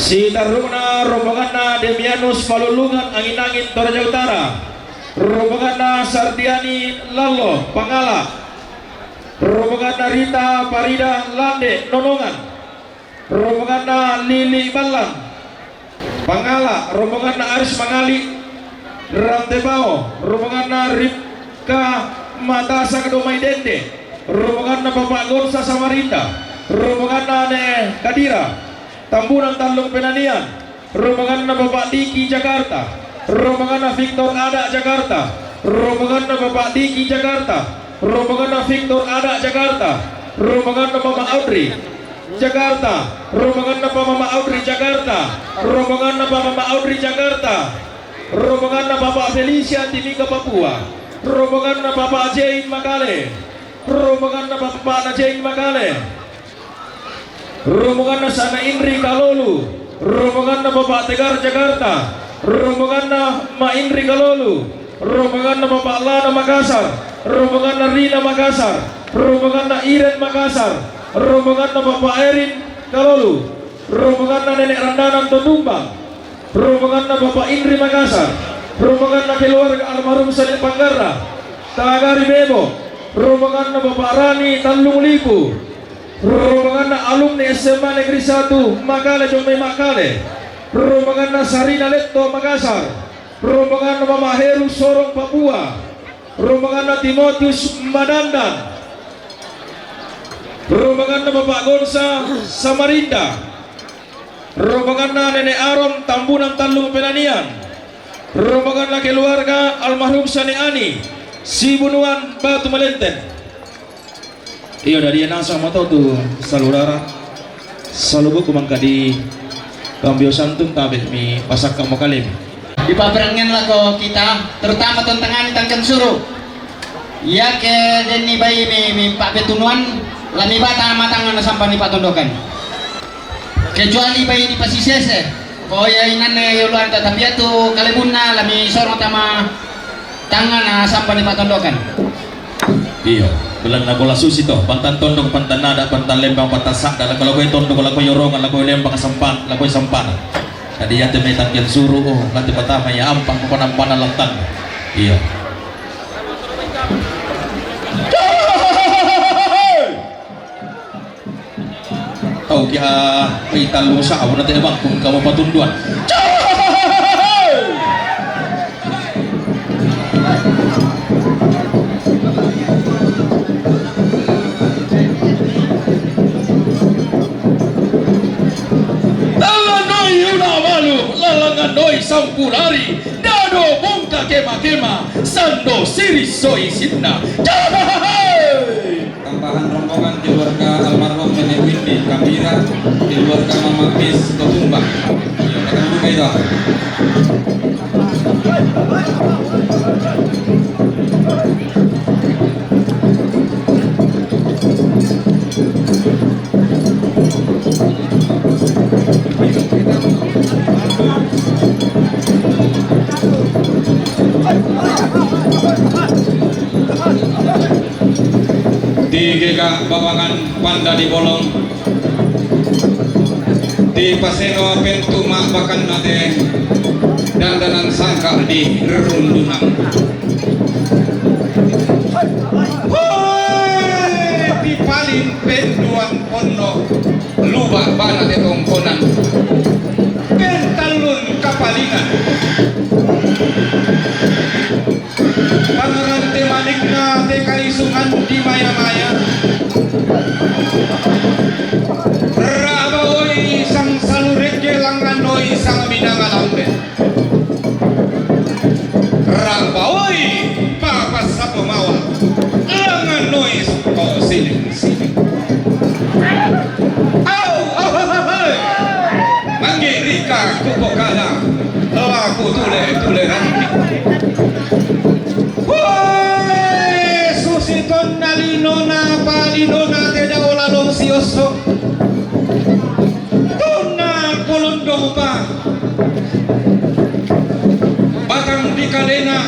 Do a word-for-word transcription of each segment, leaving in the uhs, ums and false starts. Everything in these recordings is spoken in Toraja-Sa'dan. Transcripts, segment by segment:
Sitarrungna rombonganna Demianus Palulungan Angin-Angin Toraja Utara, rombonganna Sardiani Lallo Pangala, rombonganna Rita Parida Lande Nonongan, rombonganna Lili Ballang Pangala, rombonganna Aris Mangali Rantebao, rombonganna Ripka Matasak Domai Dende, rombonganna Bapak Gonsa Samarinda, rombonganna Ne Kadira Tambunan Tallung Penanian, rombonganna Bapak Diki Jakarta, rombonganna Victor Ada Jakarta, rombonganna Bapak Diki Jakarta, rombonganna Victor Ada Jakarta, rombonganna Mama Audrey Jakarta, rombonganna Pa Mama Audrey Jakarta, rombonganna Pa Mama Audrey Jakarta, rombonganna Bapak Felicia Timika Papua, rombonganna Bapak Jain Makale, rombonganna Bapak Najain Makale, rombonganna Sana Indri Kalolu, rombonganna Bapak Tegar Jakarta, rombonganna Ma Indri Kalolu, rombonganna Bapak Lana Makassar, rombonganna Rina Makassar, rombonganna Iren Makassar, rombonganna Bapak Erin Kalolu, rombonganna Nenek Randanan Totumbang, rombonganna Bapak Indri Makassar, rombonganna keluarga almarhum Sale Panggarra, Tagari Bebo, rombonganna Bapak Rani Tallung Lipu, rombonganna alumni S M A Negeri Satu Makale Jommai Makale, rombonganna Sarina Letto Makassar, rombonganna Mama Heru Sorong Papua, rombonganna Timotius Madandan, rombonganna Bapak Gonsa Samarinda, rombonganna Nenek Aron Tambunan Tallung Penanian, rombonganna keluarga almarhum Sane Ani Sibunuan Batu Malenten. Iyo, dadi nasang mato tu saludara, salubuku mangkadi kambio santun tabe mi pasakka makalemi. Dipaperangen lako kita, terutama tentangani tangken suru. Iake denni bai mi, mi pabetunuan, lami bata matang na sampa ni patondokan. Kecuali bai dipasisese, ko iya inanne yoluanta, tapi atu kalebunna lami sorong tama tangnga na sampa ni patondokan. Iyo, belanna bola susi to, pantan tondok, pantan ada, pantan lembang, pantan sakda, lako lakoi tondok, lakoi yorongan, lakoi lembang, sampan, lakoi sampana. Jadi yate mai tangken suru, oh, nanti patama ya ampa, ko nampana lantang. Iyo. Tau kia, ah, pai tallu sa, abu nate bangkung kamu patunduan. Lallanoi una malu, lallanganoi sampulari, dado bungka kema-kema, sando siri soi sinna. Tambahan rombongan keluarga almarhum Nenek Windy Gambira, keluarga Mama Mis Totumbang. Iya, datang juga itu. Di gega babangan panda di bolong, di paseno pentu ma bakan nate, dandanan sangka di rerundunan. Hoi, di paling penduan pondok. Luba bana te tongkonan. Pentallun kapalingan. Pangarante manikna te kaisungan di maya-maya. Rabaoi sang salurekke langnganoi sang minanga lambe. Rabaoi, papassapo mawa, langnganoi ko sining-sining. Au, au, au, au. Manggirika kupokada, laku tule-tule rante. Woi, susi tonna linona, palinona te dao lalong siosso. Tonna kolondo upa. Batang di kalena.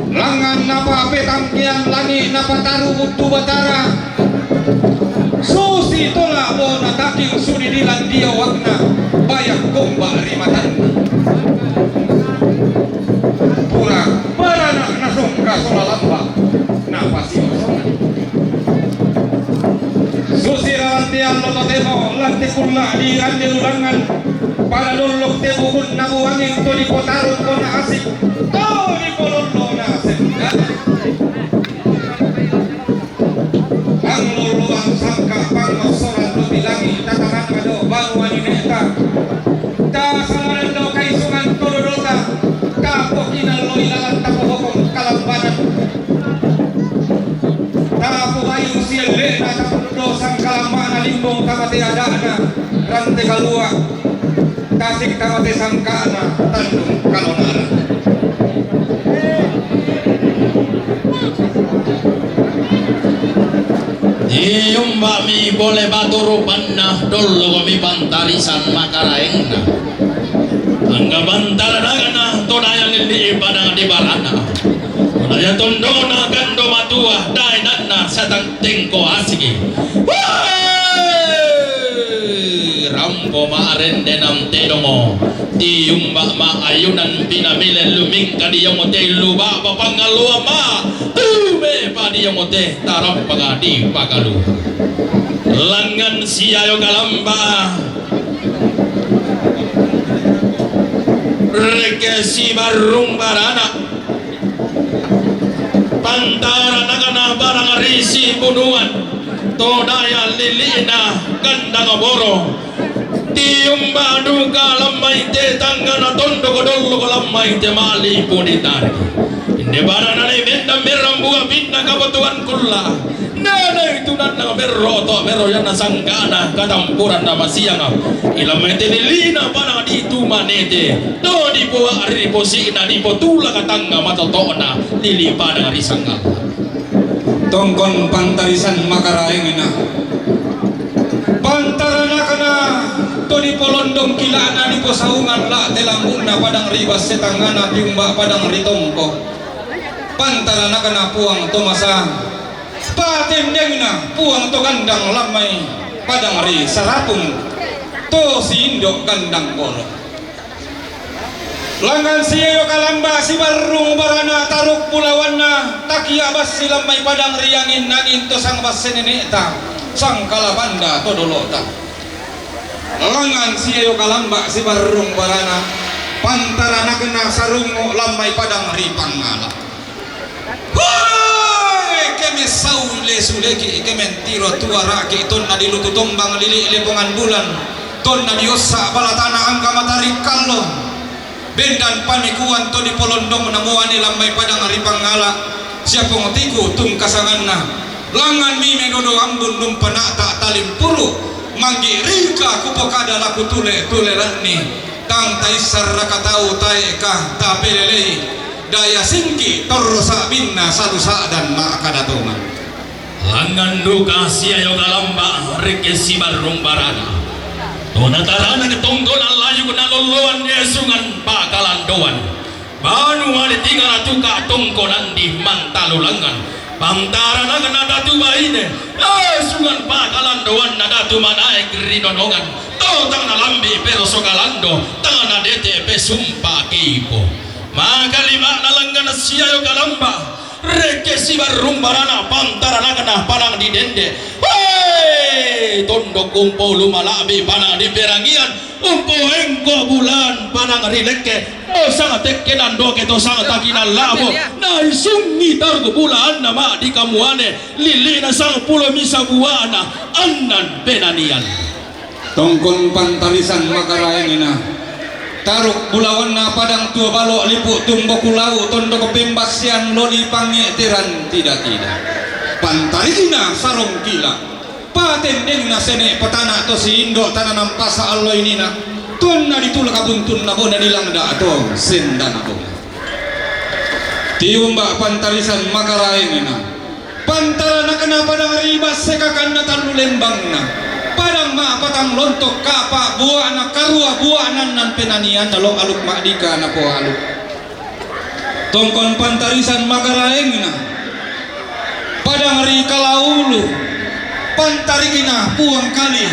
Langngan napapetangkean langi napataru buttu Batara. Susi tola' bona taking suni dilan diawakna, bayak gomba' ri matanna. Pura baranak nasongka sola lamba', napasiosongan. Susi ralan te allo totemo, lan te kulla' di rande ulangan, pada dollok te bukunna buangin to dipotarung bona asik, to dipolollo naseng. Anglulluang sangka' pangngossoran lopi langi', tataranna do banua nine'ta. Tasalanan do kaisungan to dodota, tapokinalloi lalan tapohokong kalambanan. Tapobayung sielle'na, tapondo sangkalamma'na limbong tamate ada'na, rante kalua'. Tasik tamate sangka'na, tandung kalonara. Diyumba'mi pole batu rupanna, dollokomi pantarisan makaraengna. Angga pantaranakna to daya lilli'i padang di barana. To daya tondona kando matua, daenanna satang tengko asiki. Woi! Rampo ma'rendenang tedongo, tiumba' ma ayunan pinamile lumingka diongo te luba' papangalua ma tume pa diongo te tarampaka di pakalu. Langngan siayo kalamba, rekke sibarrung barana. Pantaranakna barang ri sibunuan, to daya lili'na kandang boro. Tiumba' duka lammai te tangngana tondoko dolloko lammai te mali puni tariki. Inde barana nai mendang merrang bua pinna kabotuan kulla'. Nanai tunanna merro to merro yanna sangkana katampuranna masianga. Ilammai te lilina padang di tumanete. Do dipoa ri posi'na dipotula katangnga matoto'na lili padang ri sangkana. Tongkon pantarisan makaraengna. Pantaranakna to dipolondong kila'na diposaungan la' te lambu'na padang ri basse tangngana tiumba' padang ri tongko. Pantaranakna puang to masa. Patendengna puang to gandang lammai padang ri sarapung to siindo' gandang boro. Langngan siayo kalamba sibarrung barana taruk bulawanna takia' bassi lammai padang ri angin-angin to sang basse nene'ta sangkala banda to dolo'ta. Langngan siayo kalamba sibarrung barana pantaranakna sarungngo' lammai padang ri pangngala'. Hoi! Ke messau lesuleki', ke mentiro tuara'ki', tonna dilutu tombang lili' lepongan bulan, tonna diossa' bala tana angka matari kallo. Bendan pamikuan to dipolondongna muane lammai padang ri pangngala', sia pongtiku tungkasanganna. Langnganmi medodo ambun dumpana'ta talimpuru', manggi' rika kupokada la kutule-tule lanni, tang taissarraka tau tae'ka tapelelei. Daya singki' torro sa'binna satu sa'dan ma'kada tongan. Langngan duka siayo kalamba rekke sibarrung barana. To natarana tongkonan layuk nalolloan esungan pakalandoan. Banua ditingala tuka tongkonan di mantalu langngan. Pantaranakna datu baine, esungan pakalandoanna datu manaek rinonongan. To tang nalambi' peroso kalando, tang nadete pesumpa keipo. Makalima'na langngan siayo kalamba, rekke sibarrung barana pantaranakna padang di dende. Hei! Tondok umpo lumala'bi padang di perangian, umpo engko bulan padang ri lekke, to sang tekkenan doke to sang takinan la'bo, naisungngi taruk bulaanna ma'dika muane, lili'na sangpulo misa buana, annan penanian. Tongkon pantarisan makaraengna. Taruk bulawanna padang tua balo' lipu tumboku lau' tondok pembassean loli pangnge'teran tida-tida. Pantarikna sarong kila'. Patendengna sene' patana' to siindo' tana nampasa allo inina. Tonna ditulak buntunna bona dilangda to sendana bona. Tiumba' pantarisan makaraengna. Pantaranakna padang ri basse kakanna tallu lembangna. Padang ma'patang lontok ka'pa' bua'na karua bua'na annan penanianna lo' aluk ma'dika napoaluk. Tongkon pantarisan makaraengna. Padang ri kalaulu. Pantarikna Puang Kali,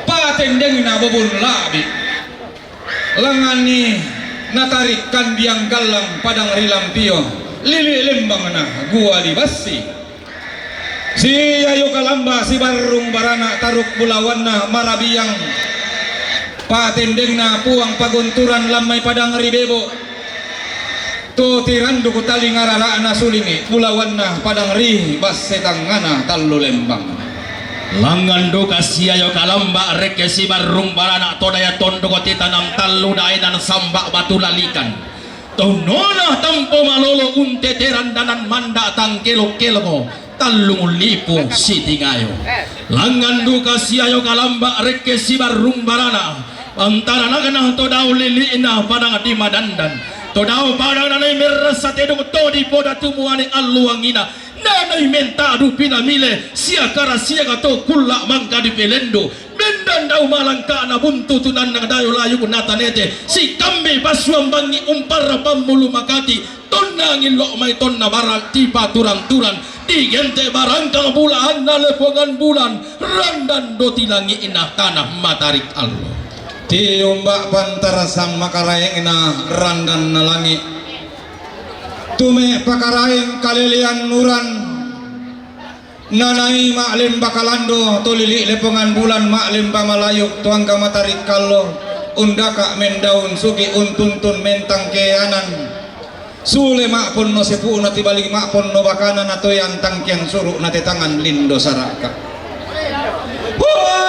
patendengna Bobon Labi. Langanni natarik kandiang gallang padang ri Lampio, lili lembangna Gua di Bassi. Siayo kalamba sibarrung barana taruk bulawanna marabiang, patendengna Puang Pagunturan lammai padang ri Bebo. Tu tiranduk taling arara'na sulingi bulawanna padang ri basse tangngana tallu lembang. Langngan duka siayo kalamba rekke sibarrung barana to daya tonduk titanang tallu daenan samba batu lalikan. Tonnona tampo malolo unteteran danan manda tangkelo-kelomo. Tallung lipu sitingayo. Langngan duka siayo kalamba rekke sibarrung barana. Pantaranakna to dao lili'na padang di Madandan. To dao padang nanai merrasa tedong to di poda tumuane alluangina. Nanai mentadu pinamile siakara siaka to kulla mangka di pelendu. Mendan dao malangkana buntu tunannang dayo layuk natanete. Sikambe pasuambangi umparra pammulu makati. Tonna ngillo mai tonna barang tipa turang-turang, digente barangkang bulaanna lepongan bulan, randan doti langi'na tanah matarik allo. Tiumba pantarasang makaraengna randanna langi. Tume pakaraeng kalelean nuran. Nanai ma'lemba kalando to lili lepongan bulan, ma'lemba malayuk to angga matarik kallo, undaka mendaun sugi untuntun mentang keanan. Sule ma'ponno sepu'na tibali ma'ponno bakana natoyan tangkiang suru natetangan lindo saraka. Hoe!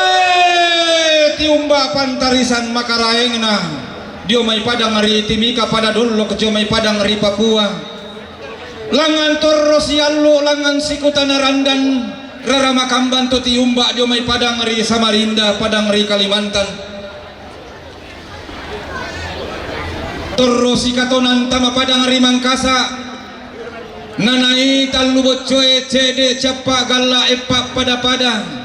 Tiumba pantarisan makaraengna dio mai padang ri Timika pada dollok dio mai padang ri Papua. Langngan torro siallu, langngan sikutana randan, rara makamban to tiumba dio mai padang ri Samarinda, padang ri Kalimantan. Torro sikatonan tama padang ri Mangkasa. Nanai tallu boccoe cede cappa galla eppa pada-pada.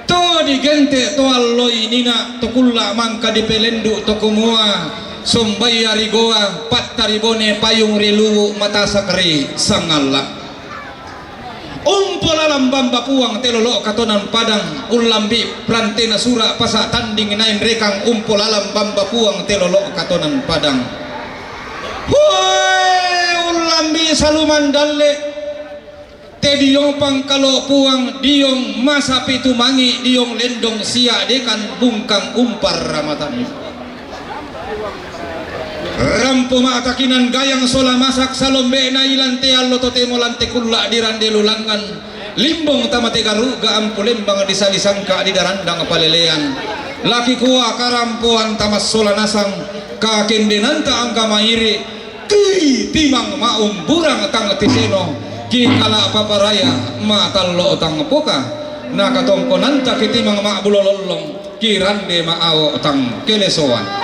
To digente to alloi nina to kulla mangka dipelendu to kumua, sombaya ri Goa, patta ri Bone, payung ri Luwu, matasak ri Sangalla. Umpo lalang bamba puang te lolo katonan padang, ullambi prantena sura pasa tanding nain rekang umpo lalang bamba puang te lolo katonan padang. Hoe, ullambi saluman dalle. Te diong pangkalo puang, diong masa pitu mangi, diong lendong sia dekan bungkang umpar ramatan. Rampo ma'takinan gayang sola masak salombe'na ilan te allo totemo lan te kulla dirande lulangan. Limbong tama te garu'ga ampu lembang disali sangka didarandang palelean. Laki kua karampoan tama sola nasang kakendenanta angka mairi. Ki timang ma'umburang tang tiseno, ki kala paparaya matallo tang poka, na katongkonanta ki timang ma'bulo lollong, ki rande ma'ao tang kelesoan.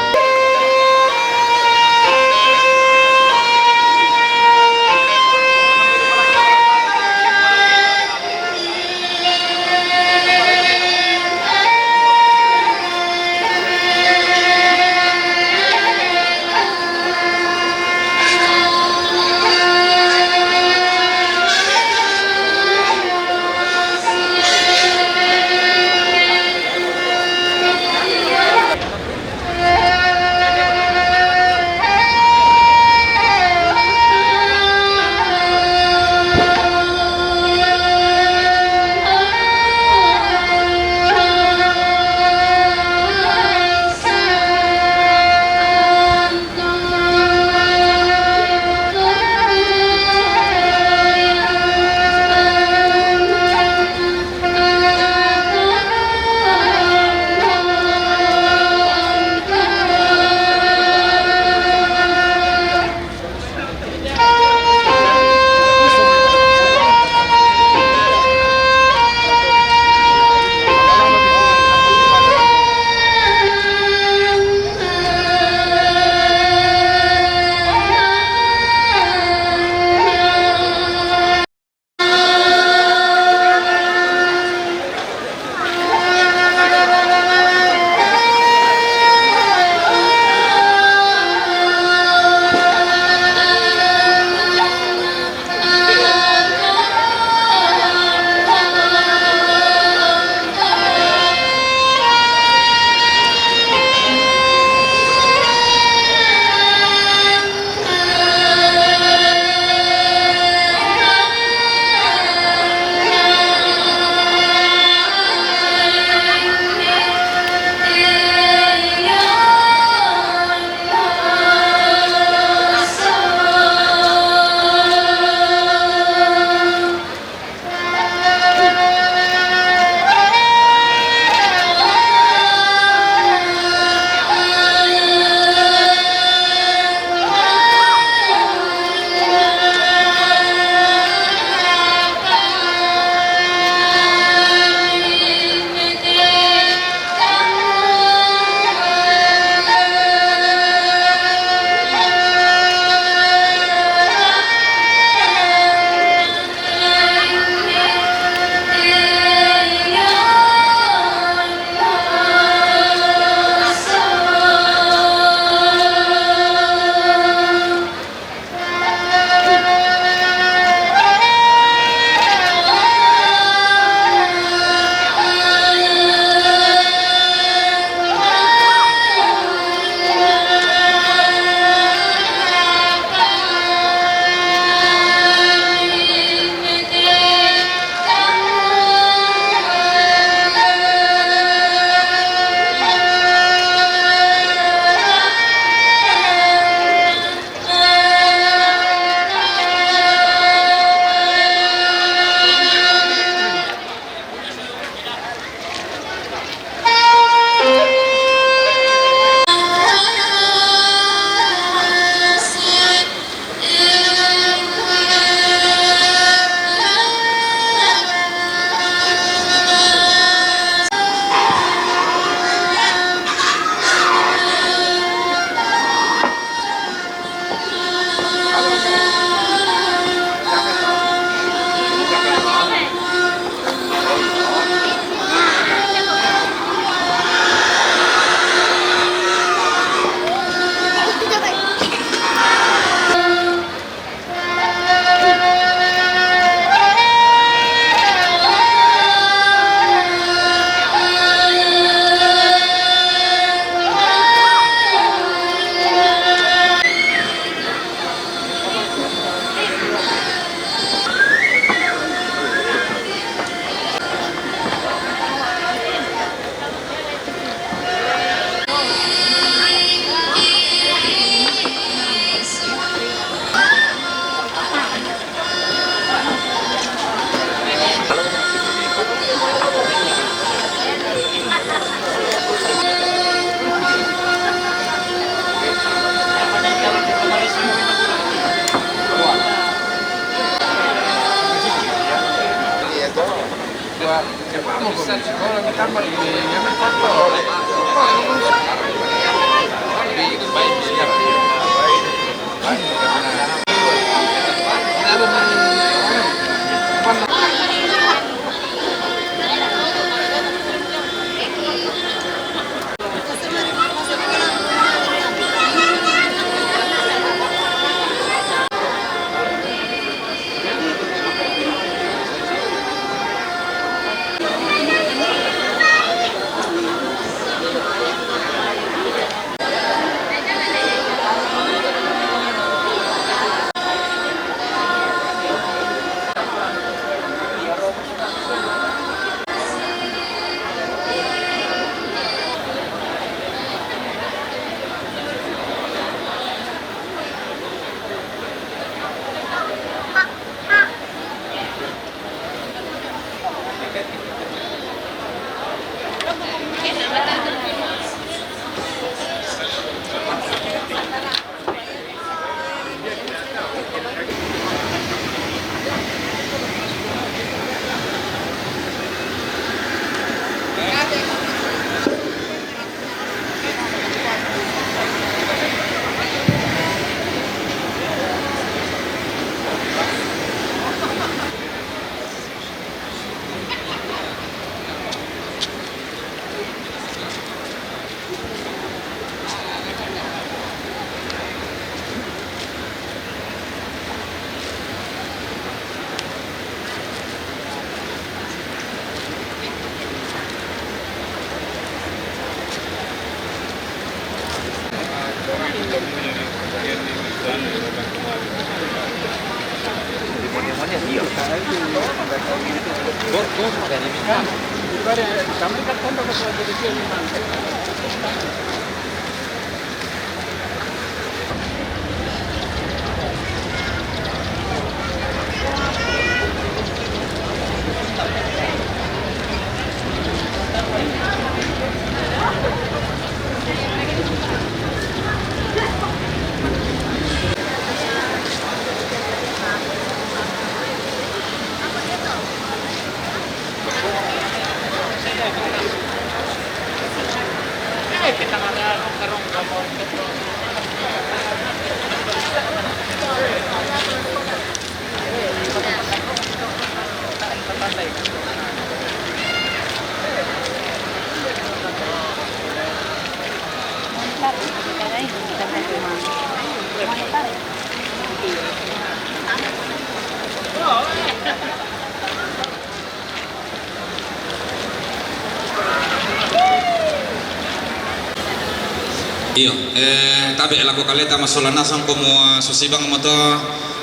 Iyo, eh, tabe' lako kaleta masola nasang komo, eh, susibang moto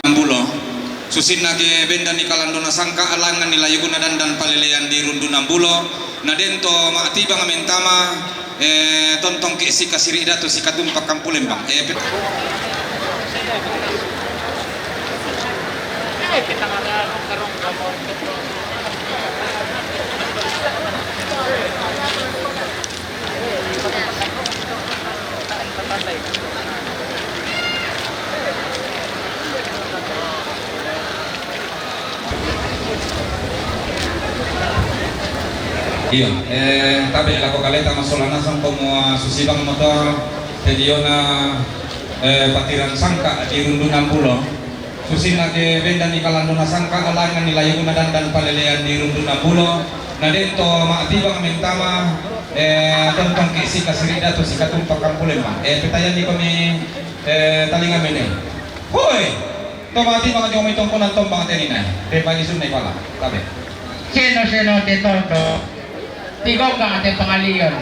nambulo. Susinna ke bendan ni kalando nasangka alangan ni layuguna dandan palelean di rundu nambulo. Na dento ma'tibang mentama, eh, tontong ke sika siri datu sika tumpak kampulembang. Eh, pe- Iyo, eh, tabe' lako kaleta masola nasang komo, eh, susibang moto tediona, eh, patiran sangka di rundu nambulo. Susinna ke bendan ni kalando nasangka alangan ni layuguna dandan palelean di rundu nambulo. Na dento ma'tibang mentama, eh, tontong ke sika siri datu sika tumpak kampulembang. Eh, petayan ni komi, eh, talinga mene. Hoi! To ma'tibang jong mitongkonan tombang tenina. Te pagi sunna ipala. Tabe'. Seno-seno te tondo. Tigonggang te pangaliyon.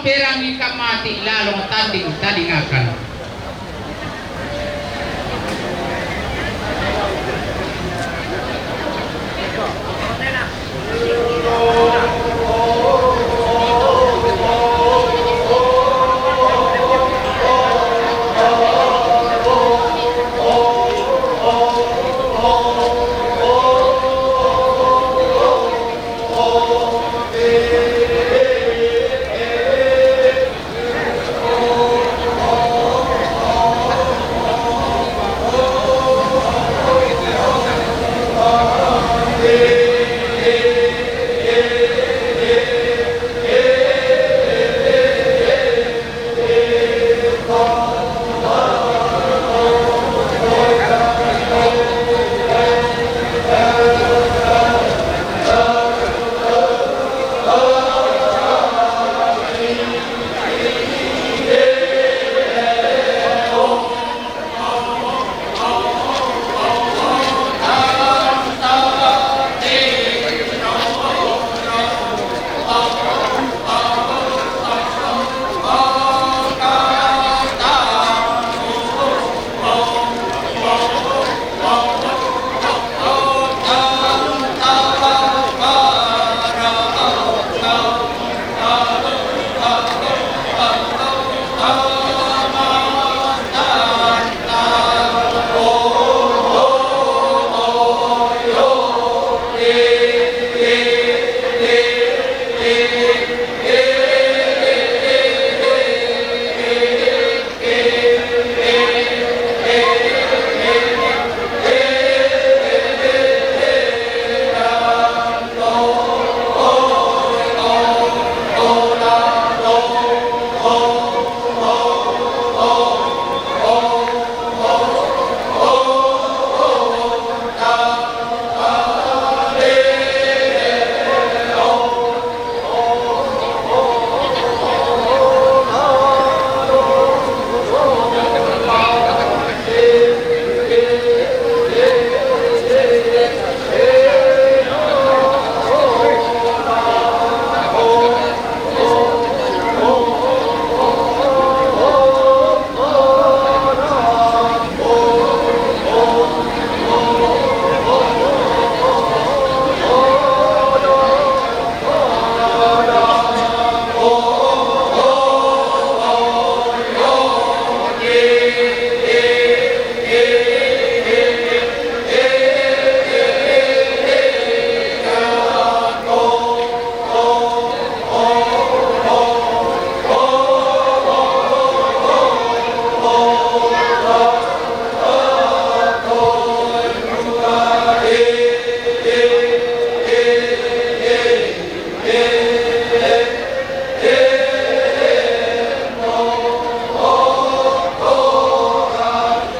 Perangi ka mati lalong tanding tadingakan.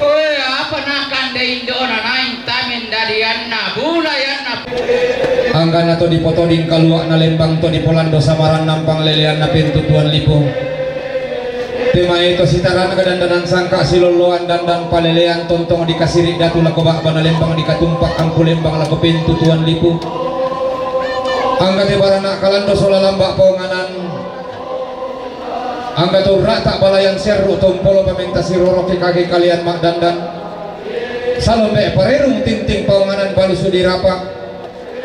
Oe, apa nakande indona naing tamin dadianna, bulayanna. Angkana to dipotoding kalua'na lembang to dipolando samaran nampang leleanna pentutuan lipu. Temae to sitaran kadandanan sangka silolloan dandan palelean tontong dikasiri datu lako ba'bana lembang dikatumpak ampu lembang lako pentutuan lipu. Angka te barana kalando sola lamba paonganan. Angka to urra'ta balayan serru tompolo pamenta siroroki kage kalean ma'dandan. Salombe parerung tinting paonganan balusu dirapa.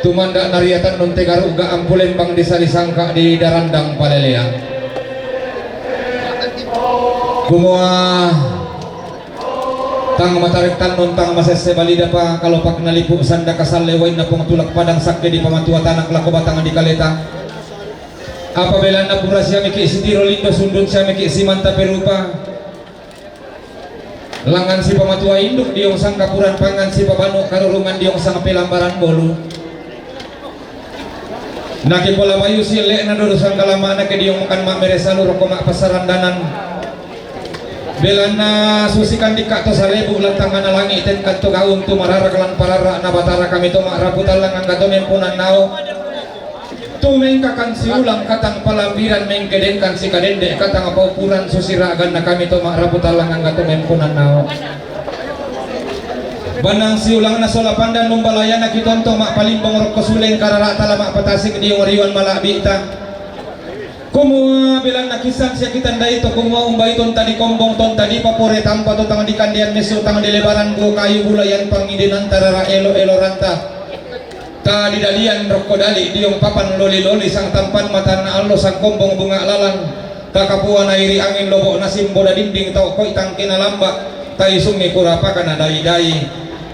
Tumanda nariatan non tegaru'ga ampu lembang disa disangka di darandang palelean. Kumua tang matarek tannun tang masesse balidapa kalopakna lipu sanda kasalle wainna pong tulak padang sakke di pamatua tanak lako batang di kaleta. Apa belanna pura siamiki sitiro lindo sundun siamiki simanta perupa. Langngan sipamatua induk diong sangkapuran pangngan sipabanu karurungan diong sangpelambaran bolu. Nakipola bayu sielle'na dodo sangkalama'na ke diong makan ma'mere salu rokko ma'passarandanan. Belanna susi kandikka to salebu lantangana langi' tengka to gaung tu mararak lan pararra'na Batara kami to ma'rapu tallang angka to mempunannao. Tumengkakan siulang katang palambiran mengkedengkan sikadende katang paupuran susi ra'ganna kami to ma'rapu tallang angka to mempunannao. Bannang siulangna sola pandan numbalayana kitonto ma'palimbong rokko suleng karara'ta la ma'patasik diong riuan mala'bi'ta. Kumua belanna kissan sia kitandai to, kumua umbai tonta di kombong, tonta di papore, tampa to tang di kandean, messu tang di lebaran, buah kayu bulayan, pangidenan tarara elo-elo ranta. Ta di dalian rokko dali, diong papan loli-loli, sang tampan matanna allo, sang kombong bunga lalang, ta kapua nairi angin, lobo nasimbo da dinding, tau koi tangkena lamba, ta isungi pura pakana dai-dai.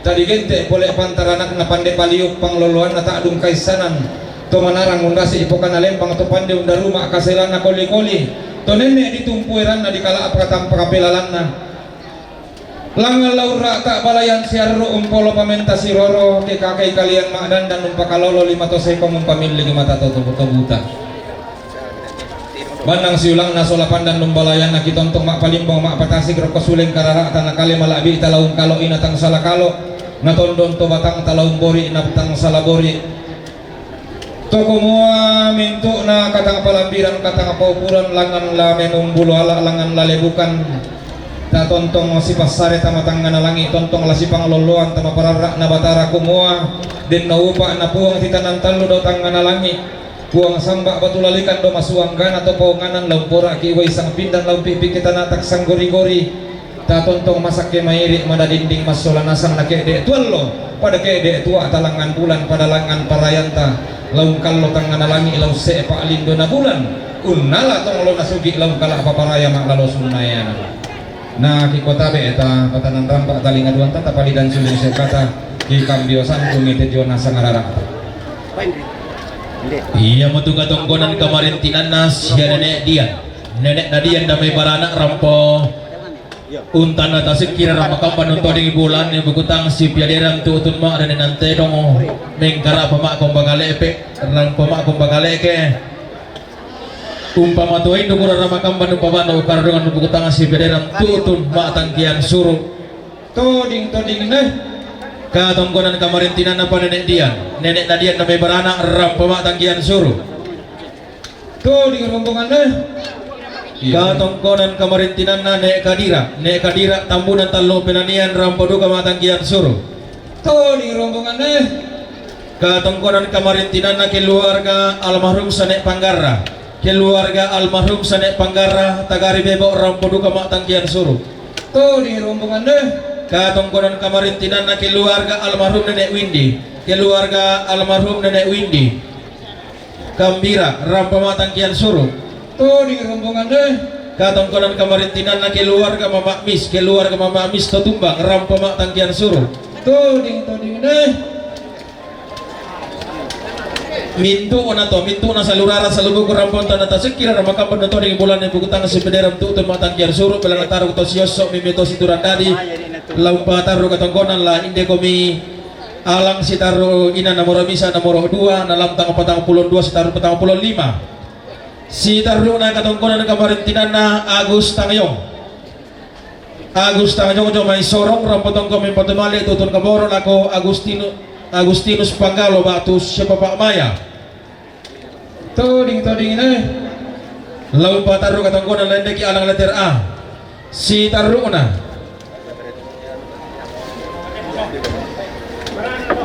Ta digente pole pantaranakna pande paliuk, pangloloanna ta dungkaissanan. To manarang undasi pokana lembang, to pande undaruma kaselanna koli-koli, to nenne ditumpu eranna, dikala apa tampa kapelalanna. Langngan laurra ta balayan siarru, umpolo pamenta siroro, ke kakai kalian ma'dandan, umpakalolo lima to sekong, umpamilliki mata to tobu-tobuta. Bannang siulangna sola pandan, umbalayanna kitontong, ma'palimbong ma'patasik rokko suleng karara'ta, nakale mala'bi'ta laung kalo, ina tang sala kalo, natondon to batangta laung bori, na tang sala bori. To kumua mintu'na katang palambiran, katang paukuran, langngan la memumbulo ala, langngan la lebukan. Ta tontong sipassare tama tangngana langi, tontong la sipanglolloan tama pararra'na Batara, kumua denno upa'na Puang titanang tallu do tangngana langi. Puang samba batu lalikan do masuanggana to paonganan, laumpora'ki uwai sang pindan, laumpi'piki tana taksanggori-gori. Ta tontong masakke mairi mada dinding, massola nasang nakedde tuallo, pada kedde tua talangngan bulan, pada langngan parayanta, laung kallo tangngana langi, laung se'pa lindona bulan, unnala tonglo nasugi, laung kala paparaya ma'lalo sunnayana. Na kikotabe ta patanan rampa talinga duanta, tapalidan sulung sekata, kikambiosan kumite jona sangarara. Iya matu katongkonan kamarintinanna sia Nenek Dian. Nenek na Dian na mai barana rampo Untanna tasikkira ramakamban untodingi bulanni bukutang sipiaderang tu'tun ma'rene nantedong mengkara pama komba kalepe, rang pama komba kaleke. Umpama tuaindu kura ramakamban umpamana ukardongan bukutang sipiaderang tu'tun ma'tangkian suru. Toding, toding ne. Katongkonan kamarintinanna pa Nenek Dian, Nenek na Dian na mai barana rang pama tangkian suru. Toding rombonganna. Iya. Katongkonan kamarintinanna Nek Kadira, Nek Kadira Tambunan tallu penanian rampo duka matangkian suru. Toding rombonganna. Katongkonan kamarintinanna keluarga almarhum Sanek Panggarra, keluarga almarhum Sanek Panggarra Tagari Bebo rampo duka matangkian suru. Toding rombonganna. Katongkonan kamarintinanna keluarga almarhum Nenek Windi, keluarga almarhum Nenek Windi. Kambira, rampo matangkian suru. Toding rombonganna. Katongkonan kamarintinanna keluarga Mama Mis, keluarga Mama Mis Totumbang, rampo matangkian suru. Toding, toding ne. Mintu'na to, mintu'na salurara salubuku ramponta na tasikkira ramakamban toding bulanni bukutang sipiaderang tu'tun matangkian suru, pela natarru to siosso mimi to siturang dadi, laung patarru katongkonan la inde komi Alang sitarru ina nomoro misa, nomoro dua, na lantang patang pulo dua sitarru patang pulo lima. Sitarru'na katongkonan kamarintinanna Agus Tangyong. Agus Tangyong jo mai Sorong, rampo tongko mempatu male tu'tun kaboro lako Agustinu-, Agustinus Panggalo batu Siapapa Maya. Toding, toding ne. Laung patarru katongkonan la indeki alang letter A. Sitarru'na.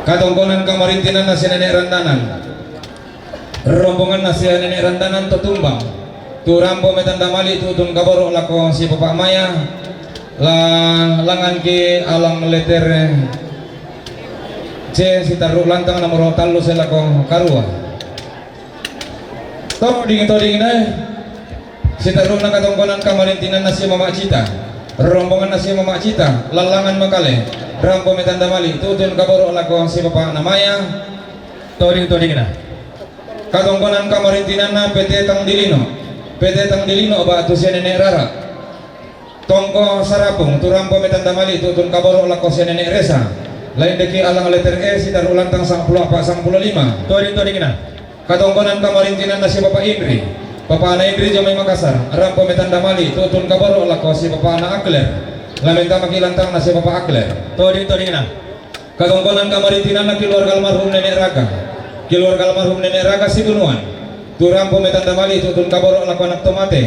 Katongkonan kamarintinanna sia Nenek Randanan. Rombonganna sia Nenek Randanan Totumbang. Tu rampo metanda mali tu'tun kaboro lako Siapapa Maya. La langnganki alang letter C, sitarru lantang nomoro tallu selako karua. Toding, toding ne. Sitarru'na katongkonan kamarintinanna sia Mama Cita. Rombonganna sia Mama Cita, lallangan makale. Rampo metanda mali tu'tun kaboro lako Siapapana Maya. Toding, todingna. Katongkonan kamarintinanna P T Tang Dilino. P T Tang Dilino batu sia Nenek Rara. Tongko Sarapung, tu rampo metanda mali tu'tun kaboro lako sia Nenek Resa. La indeki alang letter E, sitarru lantang sangpulo appa sangpulo lima. Toding, todingna. Katongkonan kamarintinanna sia Bapak Indri. Bapana Indri jo mai Makassar. Rampo metanda mali tu'tun kaboro lako sia Bapana Akler. La mentamaki lantangna sia Bapak Akler. Toding, todingna. Katongkonan kamarintinanna keluarga almarhum Nenek Raga. Keluarga almarhum Nenek Raga Sibunuan. Tu rampo metanda mali tu'tun kaboro lako anak to mate.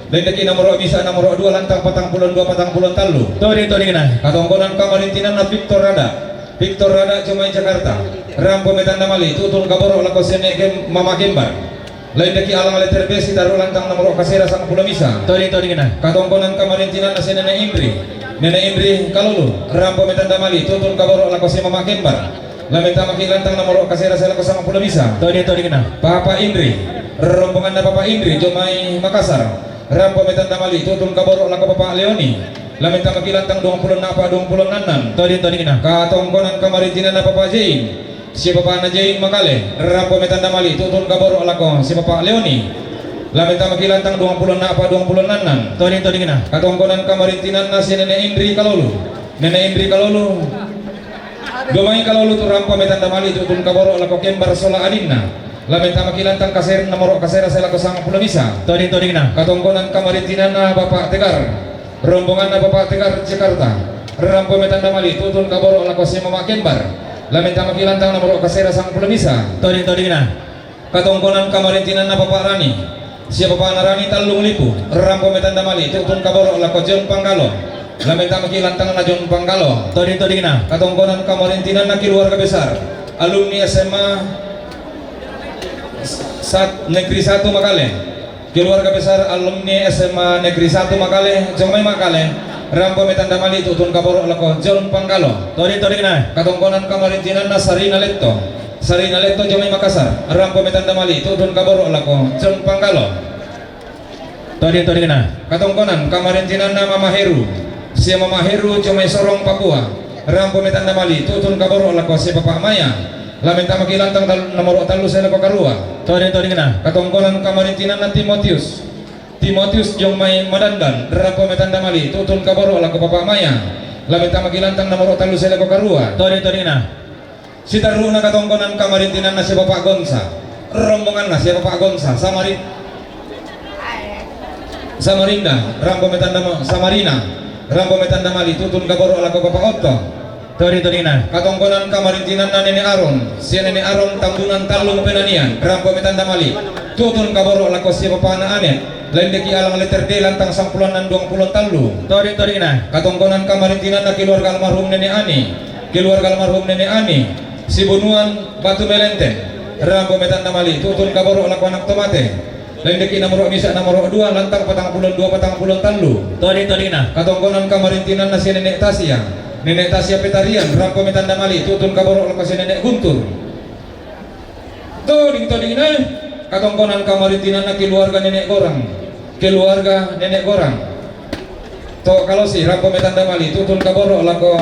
La indeki nomoro misa nomoro dua lantang patang pulo dua patang pulo tallu. Toding, todingna. Katongkonan kamarintinanna Victor Rada. Victor Rada jo mai Jakarta. Rampo metanda mali tu'tun kaboro lako sia Nenek Gem-, Mama Gembar. Lain daki alang letter B, si tarru lantang nomoro kasera sangpulo misa. Toding, toding na. Katongkonan kamarintinanna si Nene Indri. Nene Indri Kalulu, rampo metanda mali, tutun kaboro lako si Mama Kembar. Lamen tamaki lantang nomoro kasera sangpulo misa. Toding, toding na. Papa Indri, rombonganna Papa Indri, jomai Makassar. Rampo metanda mali, tutun kaboro lako Papa Leoni. Lamen tamaki lantang duangpulo napa duangpulo nannan. Toding, toding na. Katongkonan kamarintinanna Papa Jain. Si Papa na Jain Makale, rampo metanda mali, tutun kaboro lako si Papa Leoni. Lamen tamaki lantang duangpulo napa duangpulo nannan. Toding, toding na. Katongkonan kamarintinanna si Nene Indri Kalulu. Nene Indri Kalulu. Jomai Kalulu tu rampo metanda mali, tutun kaboro lako Kembar sola adinna. Lamen tamaki lantang kaser nomoro kasera sangpulo misa. Toding, toding na. Katongkonan kamarintinanna Bapak Tegar. Rombonganna Bapak Tegar Jakarta. Rampo metanda mali, tutun kaboro lako si Mama Kembar. Lamen tamaki lantang nomoro kasera sangpulo misa. Toding, toding na. Katongkonan kamarintinanna Bapak Rani. Si Bapak na Rani Tallung Lipu. Rampo metanda mali, tutun kaboro lako John Panggalo. Lamen tamaki lantang na John Panggalo. Toding, toding na. Katongkonan kamarintinanna keluarga besar alumni S M A sat-, Negeri Satu Makale. Keluarga besar alumni S M A Negeri Satu Makale, jomai Makale, rampo metanda mali, tutun kaboro lako John Panggalo. Toding, toding na. Katongkonan kamarintinanna Sarina Letto. Sarina Letto, jomai Makassar, rampo metanda mali, tutun kaboro lako John Panggalo. Toding, toding na. Katongkonan kamarintinanna Mama Heru. Si Mama Heru, jomai Sorong Papua. Rampo metanda mali, tutun kaboro lako si Papa Maya. Lamen tamaki lantang tal-, nomoro tallu sae lako karua. Toding, toding na. Katongkonan kamarintinanna Timotius. Timotius jomai Madandan, rampo metanda mali, tutun kaboro lako Papa Maya. Lamen tamaki lantang nomoro tallu sae lako karua. Toding, toding na. Si tarruna katongkonan kamarintinanna si Bapak Gonsa. Rombonganna si Bapak Gonsa. Samari-, Samarinda, rampo metanda ma-, Samarina, rampo metanda mali, tutun kaboro lako Bapak Otto. Toding, toding na. Katongkonan kamarintinanna Nene Aron. Si Nene Aron Tambunan Tallung Penanian, rampo metanda mali, tutun kaboro lako si Bapak na Anet. Lain daki alang letter D, lantang sangpulo annan duangpulo tallu. Toding, toding na. Katongkonan kamarintinanna keluarga almarhum Nene Ani. Keluarga almarhum Nene Ani. Si Bonuan Batu Melenteng. Rampo metanda mali, tutun kaboro lako anak to mate. Lain daki nomoro misa nomoro dua, lantang patangpulo dua patangpulo tallu. Toding, toding na. Katongkonan kamarintinanna si Nene Tasia. Nene Tasia Petarian, rampo metanda mali, tutun kaboro lako si Nene Guntur. Toding, toding na. Katongkonan kamarintinanna keluarga Nene Gorang. Keluarga Nene Gorang. To kalosi, rampo metanda mali, tutun kaboro lako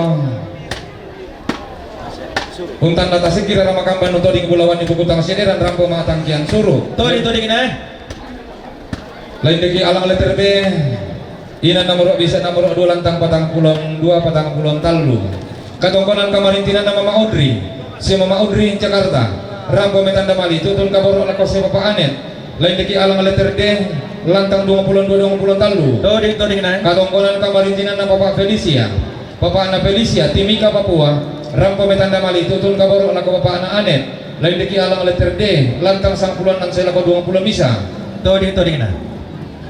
Untanda Tasik, kira rama kamban nu toding bulawan ni Bukutang Sederan, rampo matangkian suru. Toding, toding na. Lain daki alang letter B, ina nomoro bisa nomoro dua, lantang patangpulo dua patangpulo tallu. Katongkonan kamarintinanna Mama Audrey. Si Mama Audrey Jakarta. Rampo metanda mali, tutun kaboro lako si Bapak Anet. Lain daki alang letter D, lantang duangpulo dua duangpulo tallu. Toding, toding na. Katongkonan kamarintinanna Bapak Felicia. Bapakna Felicia, Timika Papua, rampo metanda mali, tutun kaboro lako bapakna Anet, lain daki alang letter D, lantang sangpulo annan sae lako duangpulo misa. Toding, toding na.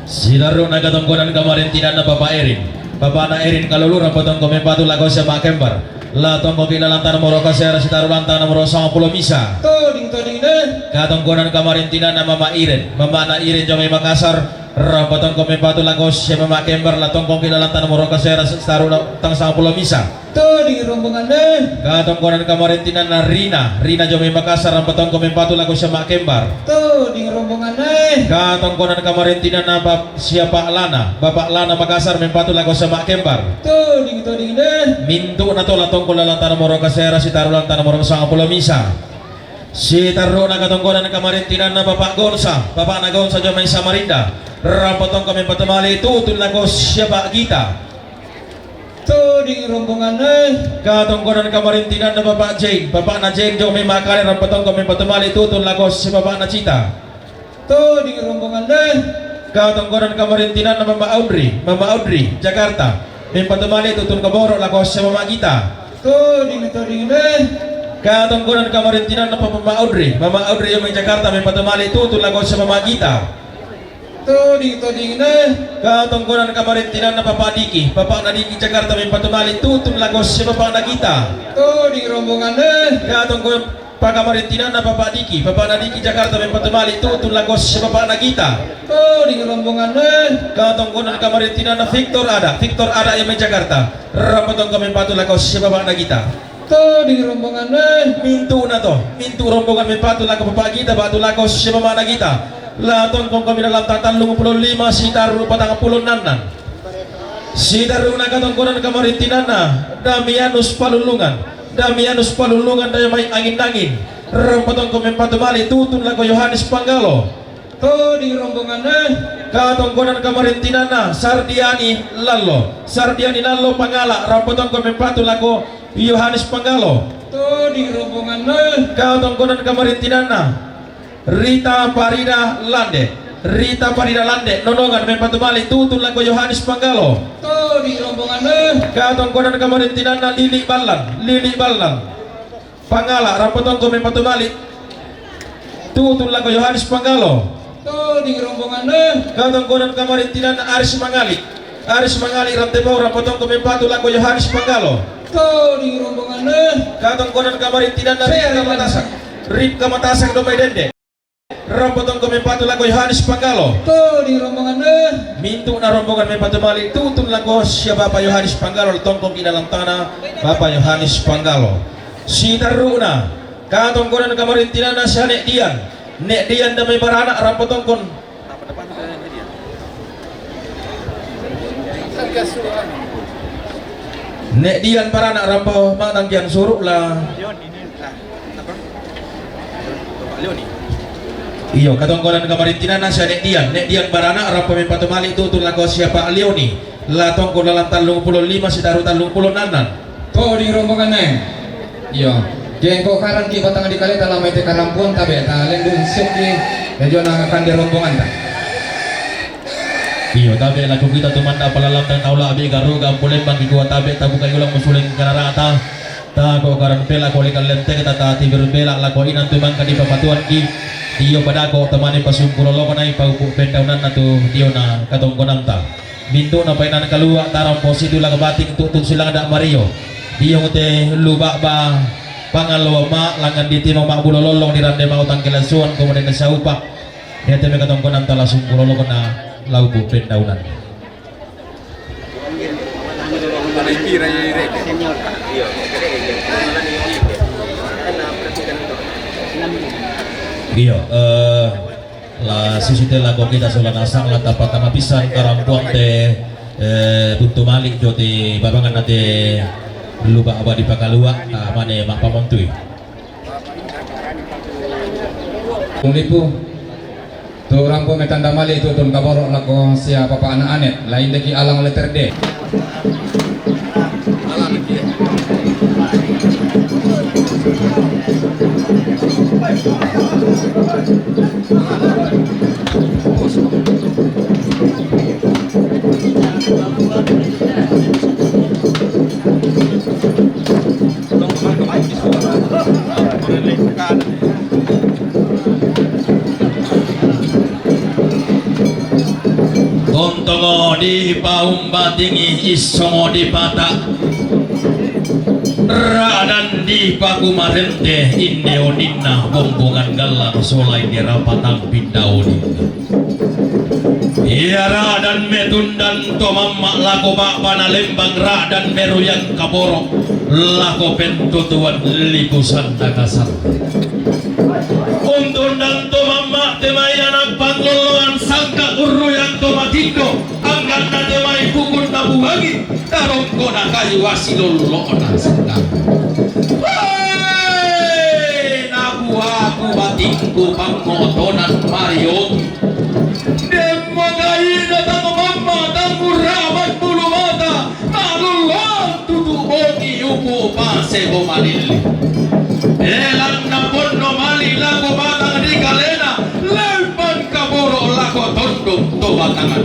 Si tarruna katongkonan kamarintinanna Bapak Erin. Bapakna Erin Kalulu, rampo tongko mempatu lako si Mak Kembar. La tongkoki lantang nomoro kasera, si tarru lantang nomoro sangpulo misa. Toding, toding na. Katongkonan kamarintinanna Mama Iren. Mamana Iren, jomai Makassar. Rampo tongko mempatu lako si Mama Kembar, la tongkoki lantang nomoro kasera, si tarru lantang sangpulo misa. Toding rombonganna. Katongkonan kamarintinanna Rina, Rina jomai Makassar, rampo tongko mempatu lako si Mak Kembar. Toding rombonganna. Katongkonan kamarintinanna Bap-, si Bapak Lana, Bapak Lana Makassar, mempatu lako si Mak Kembar. Toding, toding na. Mintu na to, la tongko lantang nomoro kasera, si tarru lantang nomoro sangpulo misa. Si tarruna katongkonan kamarintinanna Bapak Gonsa, Bapakna Gonsa jomai Samarinda. Rampo tongko mempatu mali, tutun lako si Bapak Gita. Toding rombonganna. Katongkonan kamarintinanna Bapak Jain, Bapakna Jain jomai Makale, rampo tongko mempatu mali, tutun lako si Bapakna Cita. Toding rombonganna. Katongkonan kamarintinanna Mama Audrey, Mama Audrey Jakarta, mempatu mali, tutun kaboro lako si Mama Gita. Toding, toding na. Katongkonan kamarintinanna Mama Audrey, Mama Audrey jomai Jakarta, mempatu mali, tutun lako si Mama Gita. Toding, toding na. Katongkonan kamarintinanna Bapak Diki, Bapakna Diki Jakarta, mempatu mali, tutun lako si Bapakna Gita. Toding rombonganna. Katongkonan Pakamarintinanna Bapak Diki, Bapak Nadiki Jakarta mempatu mali' tu'tun lako si Bapak Nagita. Toding rombonganna. Katongkonan kamarintinanna Victor Ada, Victor Ada iya mai Jakarta. Rampo tongko mempatu lako si Bapak Nagita. Toding rombonganna. Mintu'na to, mintu' rombongan mempatu lako Bapak Gita, ba'tu lako si Bapak Nagita. La tongkongkomi dalam tallung pulo lima sitarru patang pulo nnannan. Sitarru'na katongkonan kamarintinanna Damianus Palullungan, Damianus Palullungan daya mai angin-angin. Rampo tongko mempatu mali' tu'tun lako Yohanes Panggalo. Toding rombonganna. Katongkonan kamarintinanna Sardiani Lallo, Sardiani Lallo Pangala', rampo tongko mempatu lako Yohanes Panggalo. Toding rombonganna. Katongkonan kamarintinanna Rita Parida Lande, Rita Parida Lande, Nonongan, mempatu mali' tu'tun lako Yohanes Panggalo. Toding rombonganna. Katongkonan kamarintinanna Lili Ballan, Lili Ballan Pangala', rampo tongko mempatu mali' tu'tun lako Yohanes Panggalo. Toding rombonganna. Katongkonan kamarintinanna Aris Mangali, Aris Mangali Rantepao, rampo tongko mempatu lako Yohanes Panggalo. Toding rombonganna. Katongkonan kamarintinanna Ripka Matasak, Ripka Matasak Domai Dende, rampo tongko mempatu lako Yohanes Panggalo. Toding rombonganna. Mintu'na rombongan mempatu mali' tu'tun lako sia Bapak Yohanes Panggalo, tongkongki dalam tana Bapak Yohanes Panggalo. Sitarru'na, katongkonan kamarintinanna sia Nek Dian, Nek Dian Damai Barana', rampo tongkon Nek Dian Barana', rampo matangkian suru' la. Iyo, katongkonan kamarintinanna sia Nek Dian, Nek Dian Barana', rampo mempatu mali' tu'tun lako sia Pak Leoni. La tongko dalam tallung pulo lima sitarru tallung pulo nnannan. Toding rombonganna. Iyo. Ke engko karanki batang dikaleta la mai te karampoang, tabe' talendu' sukki ri ojona kande rombonganta. Iyo, tabe' lako kita tu manna palalang tang naula' bi garuga pulembang ki kua tabe' tabuka ulang musuleng kanarata. Tako karan pela ko likalente kita tati berbela lako inang tu mangka dipapatuanki. Iyo padako tamane pasumpu lolokona i paupu pendaunanna tu diona katongkonanta. Mintu'na painan kalua' tarampo situ lako bating tu'tun silang da' mario. Iyo te lu ba'ba pangallo ma langngan ditimo ma'bulo lollong dirande mau tangkelasuan komodena saupa. Iya te meka tongkonanta lasumpu lolokona laupu pendaunan. Iyo, eh, la susi te lako kita sola nasang la tapatama pisan karampoang te, eh, buntu mali' joti babangan na te lu ba'ba dipakalua', ah, mane ma'pamontui. Lipu. Tu rampo metanda mali' tu'tun kaboro' lako sia Papa Ana Anet, la indeki alang letter D. Ontongo dipaumbatingi, issongo dipata', ra'dan dipakumarente, inde oninna bombongan gallang sola inde rapatang pinda oninna. Iya ra'dan metundan to mamma' lako ba'bana lembang, ra'dan meruyang kaboro' lako pentotoan lipusanna kasar. Untundan to mamma' te mai ana' panglolloan sangka' urruyang to matindo, angganna te mai pukun nabuangi. Tarongko na kayu asilollo'na sendang. Wee! Nabuaku batingku pangotonan marioki. Demmo gaina tang mamma tang urraban bulu mata, malulloan tutu bongi upu pasebo malilli. Elanna ponno mali lako batang ri kalena, lembang kaboro' lako tondok to batangna.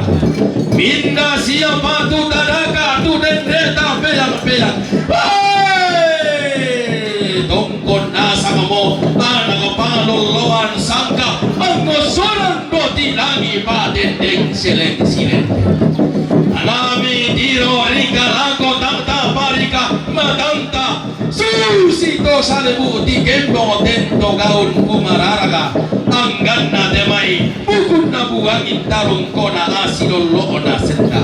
Minda sia patu tadaka tu dendeta peang-peang. Hei! Tongkon nasangmo ana' palolloan sangka, angngossorang doti langi' padendeng sileng-sileng. Alami tiro rika lako tangta parika matanta. Su Usi to salebu ti kembong tento gaun kumararaga, angganna te mai bukunna buangin tarungkona asilollo'na senda.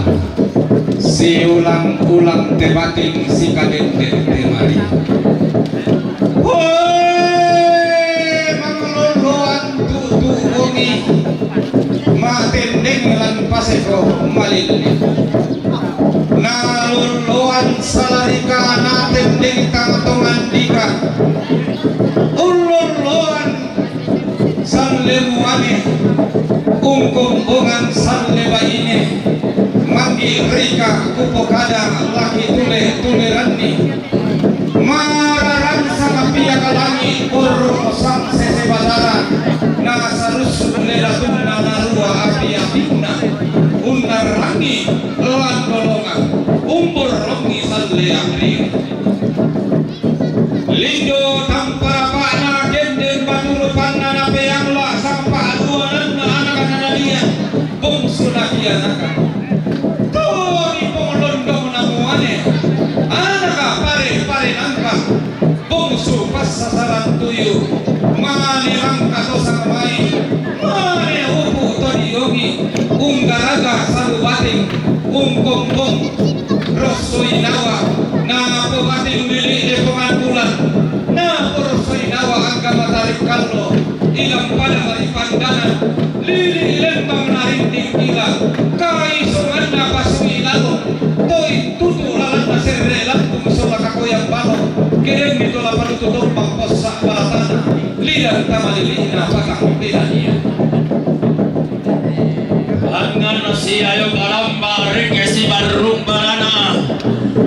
Siulang-ulang te bating sikadenden te mari. Hoe, manglolloan tu'tu bongi, matendeng lan paseko malilli. Nalolloan salarika natendeng tang tongan dika. Ullolloan salle muane, ungkombongan salle baine, manggi rika kupokada laki tule-tuleranni. Mararang sangapia kalangi porro sang sese batara, nasarussu lelatunna narua api-apinna, unnarangi lan dolongang, umborrongi salle amri. Lindo tamparapa'na gendeng batu rupanna napeang la sampa aduananna anaka nanadia, bongsu napianaka. Toni pong londongna muane, anaka pare-pare nangka, bongsu passasaran tuyu, mane mangka to sangamai, mane upu to diongi, unggaraga salu bating, ungkombong, rossoi nawa, napobating lili lepongan bulan, naporossoi nawa angka matarik allo, ilang pada mari pandanan, lili lembang narinding ila, kaisonganna pasui lalong, toi tutu lalanna serre lambung sola kakoyang balong, kedenni tola palutu tompang possa balatana, lidang tama lili'na pakang bedania. Langngan siayo kalamba rekke sibarrung barana.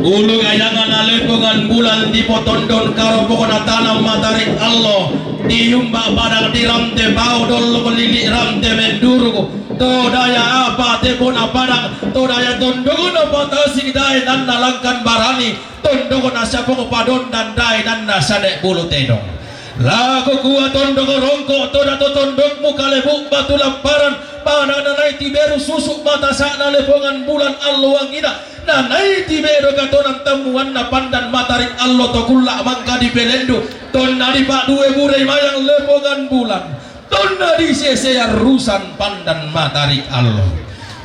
Ulu gayangana lepongan bulan dipotondon karopokna tanang matarik allo. Tiumba padang di rante pao dollok lili rante menduruk. To daya apa tepona padang, to daya tondokna patasik daenanna langkan barani, tondokna siapong padondan daenanna sane bulu tedong. Lako kua tondok rongko, to dato tondokmu kalebu batu lamparan, padang nanai tiberu susu matasakna lepongan bulan allo wangina, nanai tiberu katonang tammuanna pandan matarik allo to kulla mangka dipelendu, tonna dipadue burei mayang lepongan bulan, tonna disesea rusan pandan matarik allo.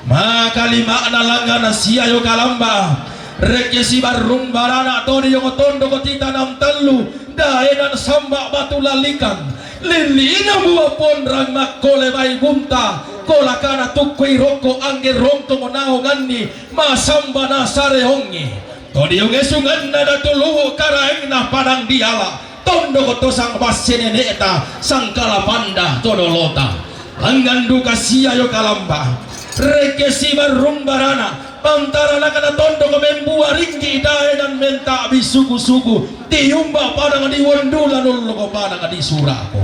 Makalima'na langngana siayo kalamba, rekke sibarrung barana to diong tondok titanam tallu, daenan samba batu lalikan, lilli'na mua ponrang makkole bai bunta, kolakana tukkui rokko angge rongkong naonganni, masamba nasareongi. To diong esunganna datu luwu karaengna padang diala, tondok to sang basse nene'ta, sangkala panda to dolota. Langngan duka siayo kalamba, rekke sibarrung barana, pantaranakna tondok membua ringgi daenan menta bisugu-sugu, tiumba padang di wondula nolloko padang di surako.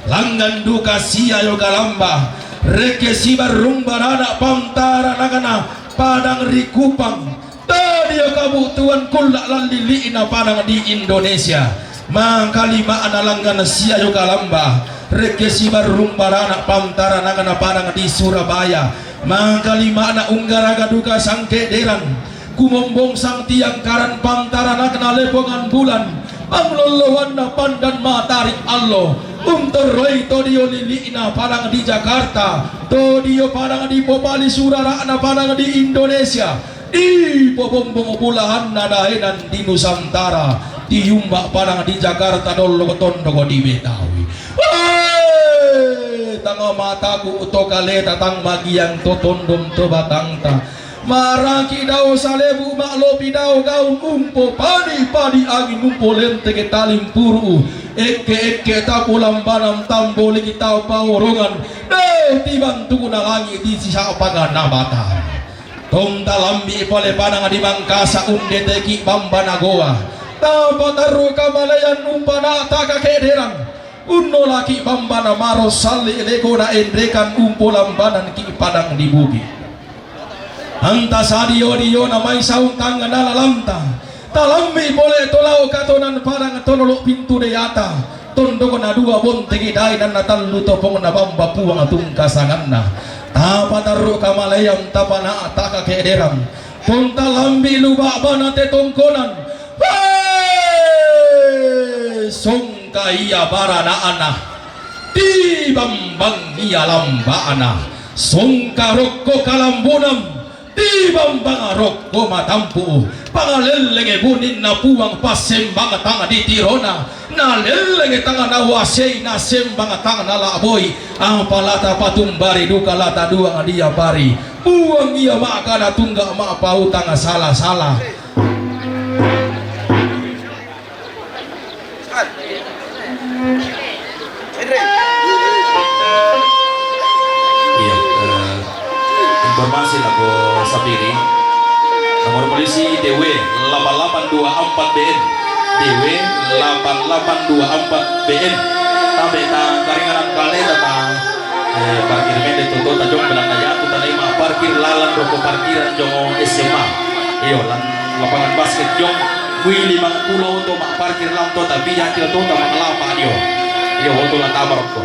Langngan duka siayo kalamba, rekke sibarrung barana, pantaranakna padang ri Kupang, to dio kabutuan kulla lan lili'na padang di Indonesia. Makalima'na langngan siayo kalamba, rekke sibarrung barana, pantaranakna padang di Surabaya. Makalima'na unggaraga duka sangkederan, kumombong sang tiangkaran, pantaranakna lepongan bulan, panglolloanna pandan matarik allo, untorroi to dio lili'na padang di Jakarta, to dio padang di popali surara'na padang di Indonesia, dipobombong bulahanna daenan di Nusantara, tiumba padang di Jakarta dollok tondok di Betawi. Wee! Tang mataku to kaleta, tang magiang to tondom to batangta. Maraki dao salebu, ma'lopi dao gaun, umpo pani-pani angin, umpo lenteke talimpuru, ekke-ekke tapolambanan, tamboliki tapaorongan, deh tibantukna langi' di sisa'pangna mata. Tong talambi' pole padang di Mangkasa, undeteki bambana goa. Tapatarru' kamalean, umpana'ta kakederan. Unnolaki' bambana maro salli' lekona enrekan, umpolambananki' padang di Bugi. Anta sadio-diona mai saung tangnga nalalanta. Talambi' pole to lao' katonan padang to nolo' pintu deata. Tondokna dua bonteki daenanna tallu topongna bamba Puang tungkasanganna. Tapatarru' kamalean, tapana'ta kakederan. Tong talambi' lu ba'bana te tongkonan. Hei! Songka ia barana'na, tibambang ia lamba'na, songka rokko kalambunan, tibambang rokko matampu'. Pangalellenge buninna Puang, passembang tang ditirona, nalellenge tang nauasei, nasembang tang nala'boi, apa la tapatumbari duka la taduang diapari. Puang ia ma'kana tungga ma'pautang sala-sala. Iya, eh, informasi lako Sapiri. Nomor polisi D W delapan delapan dua empat B N. D W delapan delapan dua empat B N. Tabe' ta karinganan kaleta ta, eh, parkir mende toto ta jong belanna jatu ta lema parkir lalan roko parkiran jong S M A. Iyo, lan lapangan basket jong. Kui limang pulo oto ma'parkir lan to, tapi jati oto ta ma'lapa dio. Iyo, oto la tama rokko.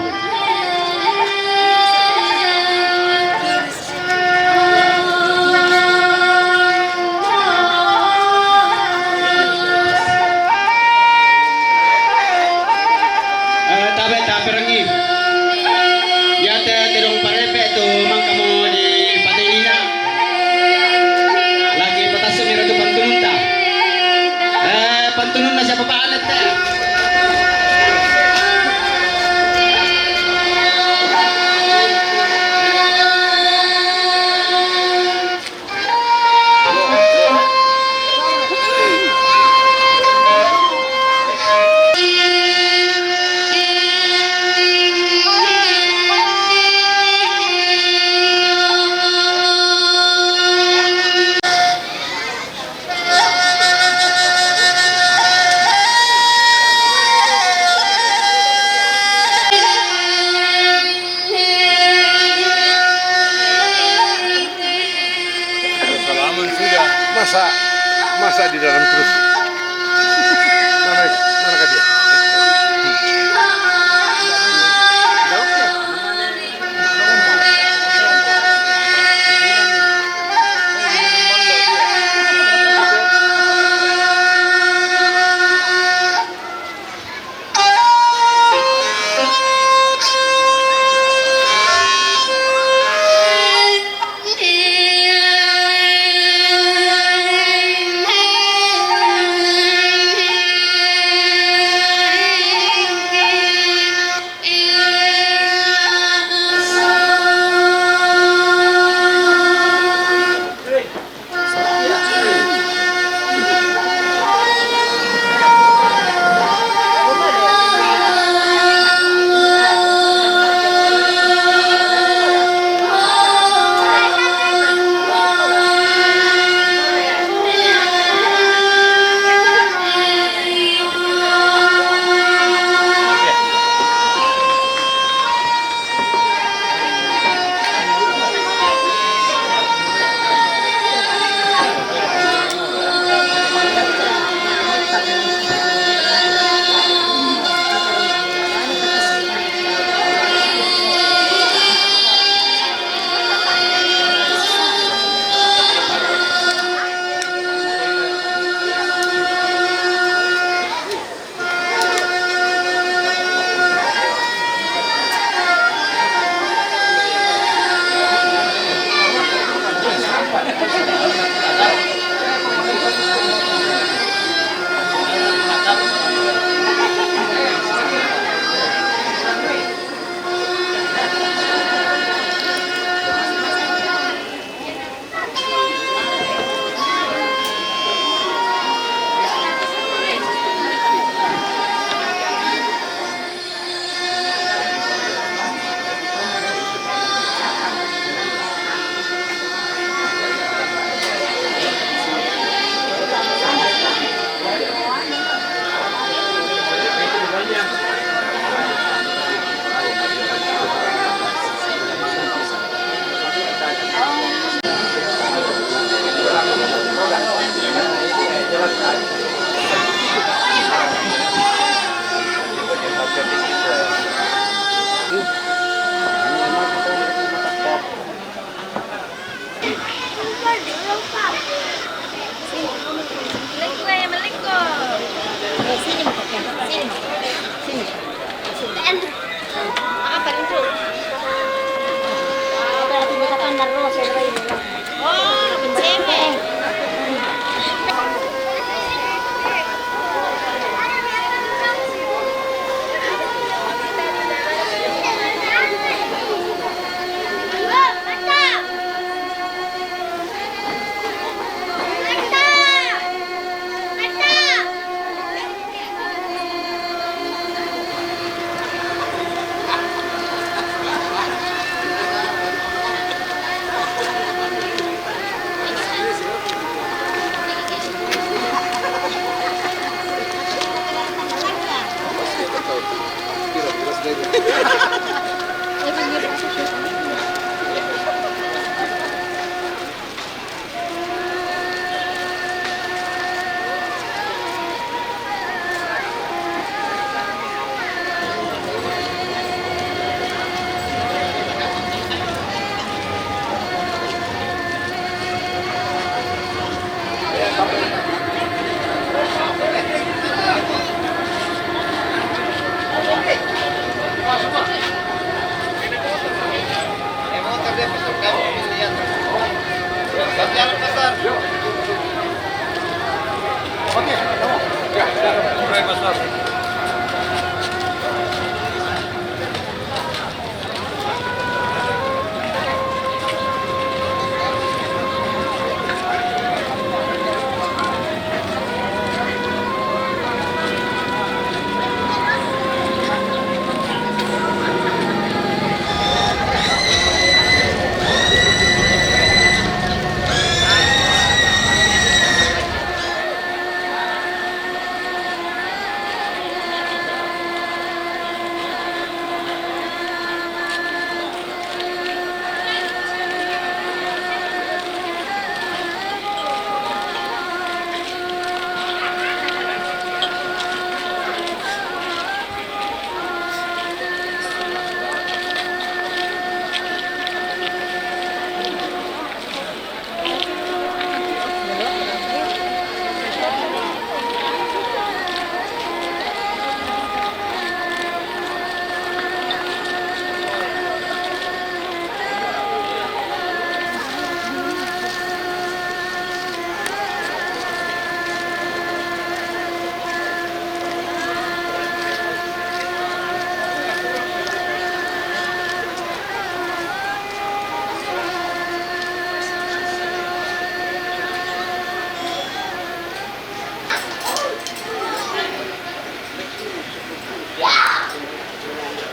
Eh, tabe' taperengngi. Iate tedong parepe' tu mangkamo dipatenina. Lagi patassu mira tu pantununta. Eh, pantununna siapa pa alet te? Salaman sudah. Masa, masa di dalam terus? Mana, mana dia?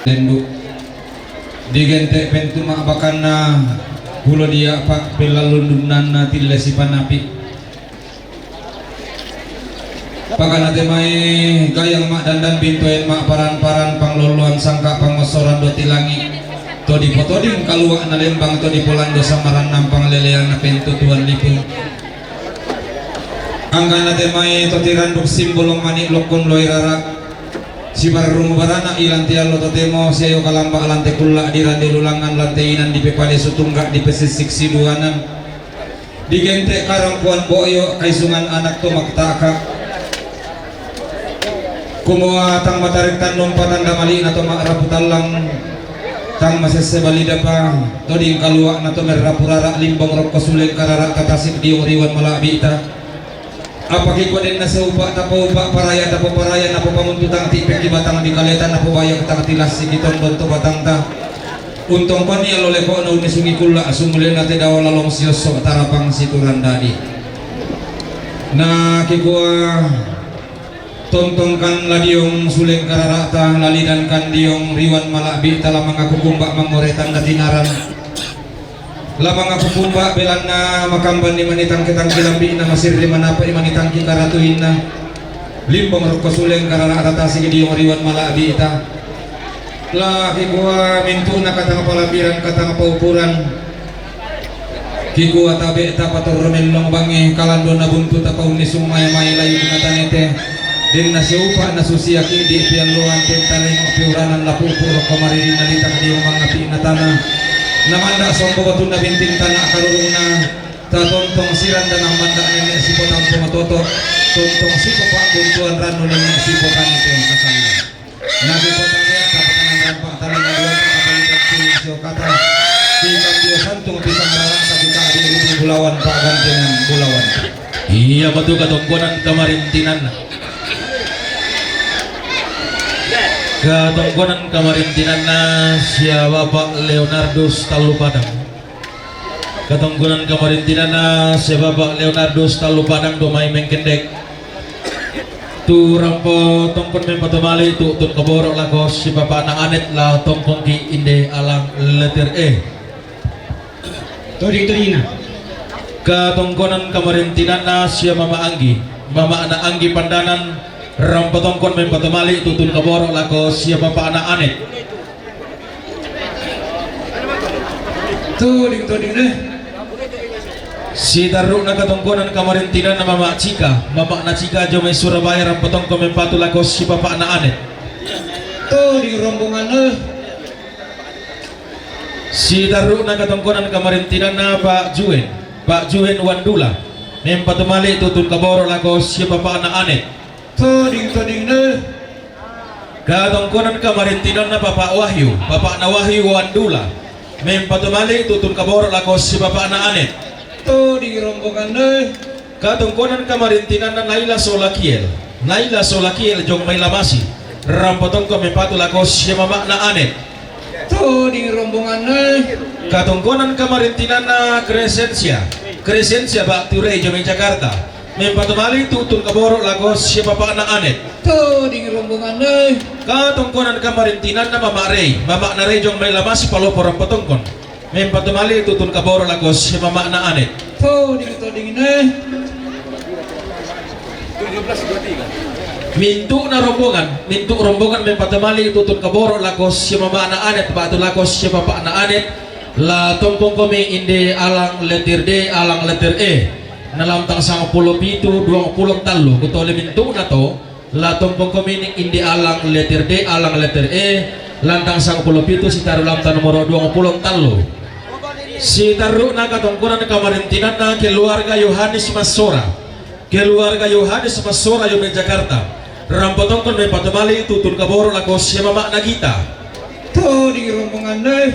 Tenduk. Digente' pentu ma'bakanna pulo dia' pa' pellallundunnanna tille sipanapi'. Pakana te mai gayang ma'dandan bintoen ma'paran-paran panglolloan sangka' pangossoran dotti langi'. To dipotoding kalua'na lembang to dipolando samaranna pangleleanna pentutuan lipu. Angkana te mai to tiranduk simbolong mani' lokkon loi rara'. Sibarrung barana' ilante allo totemo siayo kalamba' lante kulla' dirande lulangngan lante inan dipepalesu tungga' dipesissik siduanan. Digente' karangkuan bo'yo' kaisungan anak to makta'ka'. Kumua tang matarik tannung patanda mali'na to ma'rapu tallang, tang masesse balidapa, to dingkalua'na to merrapu rara' limbong rokko suleng karara'ta tasik diong riwan mala'bi'ta. Apa kikua denna seupa' tapoupa' paraya tapoparaya napopamuntu tang ti'pekki batang dikaleta napobayak tang tilassiki tondon to batangta. Untongkonni allo leko'na unnisungi kulla' sumulena te dao lalong siosso' tarapang siturang dadi. Na kikua, tontongkan la diong suleng karara'ta, la lidankan diong riwan mala'bi'ta, la mangaku kumba' mangngore tanda tinaran. La mangaku kumba' belanna makambanni mani tangki-tangki lambi'na, masirri manapa'i mani tangki karatuinna. Limbong rokko suleng karara'ta tasik diong riwan mala'bi'ta. La kikua mintu'na katang palambiran katang paupuran. Kikua tabe' tapatorro mellong bangngi, kalandona buntu tapaunnisung mae-mae layukna tanete. Denna siupa' nasusia kidi' pialluan, den talemo' piuranan la pupu' rokko maridinna litang diong mangapi'na tana. Namanda' sombo batunna binting tana karurungna. Tatontong siranda namanda' nenne' sipotampo matoto'. Tontong sipopa' buntuan rannu nenne' sipotanete kasallo. Nabi kota dia, tapatanan rampak tanah dua, tapalitan sini siokata. Kita dia santung pisang rara, tapi tak ada ibu bulawan, pak gantinan bulawan. Iya, betul, katongkonan kamarintinanna. Katongkonan kamarintinanna sia Bapak Leonardus Tallupadang. Katongkonan kamarintinanna sia Bapak Leonardus Tallupadang do mai mengkendek. Tu rampo tongkon mempatumali tu tun kaboro' lako si bapa'na Anet la tongkongki inde alang letter E. Toding-todingna. Katongkonan kamarintinanna sia Mama Anggi, mama'na Anggi Pandanan, rampo tongkon mempatumali tu tun kaboro' lako sia bapa'na Anet. Toding-toding deh. Sitarru'na katongkonan kamarintinanna Mama Cika, mama'na Cika jomai Surabaya, rampo tongkon mempatu lako si bapa'na Anet. Toding rombongan eh. Sitarru'na katongkonan kamarintinanna Pak Juen, Pak Juen Wandula, mempatumali tu tun kaboro' lako si bapa'na Anet. Toding-toding deh. Katongkonan kamarintinanna Bapak Wahyu, bapa'na Wahyu Wandula. Mempatumali tu tun kaboro' lako si bapa'na Anet. Toding rombongan deh. Katongkonan kamarintinanna Naila Solakiel. Naila Solakiel jong Mailamasi. Rampo tongkon mempatu lako si mama'na Anet. Toding rombonganna. Katongkonan kamarintinanna Crescencia. Crescencia ba'tu Rei jong mai Jakarta. Mempatu mali tutun kaboro' lako si papa'na Anet. Toding rombonganna. Katongkonan kamarintinanna Mama' Rei. Mama'na Rei jong Mailamasi palopo rampo tongkon. Mempatu mali tutun kaboro' lako si mama'na Anet. Toding, toding ne. Mintu'na rombongan, mintu' rombongan mempatu mali tutun kaboro' lako si mama'na Anet, ba'tu lako si papa'na Anet, la tongkon komi inde alang letter D, alang letter E. Na lantang sangpulo pitu, duangpulo tallu, kutole mintu'na to, la tongkon komi inde alang letter D, alang letter E, lantang sangpulo pitu, sitaru lantang nomoro duangpulo tallu. Sitarru'na katongkonan kamarintinanna keluarga Yohanes Massora. Keluarga Yohanes Massora jong mai Jakarta. Rampo tongkon mempatu mali tutun kaboro' lako si mama'na Gita. Toding rombonganna.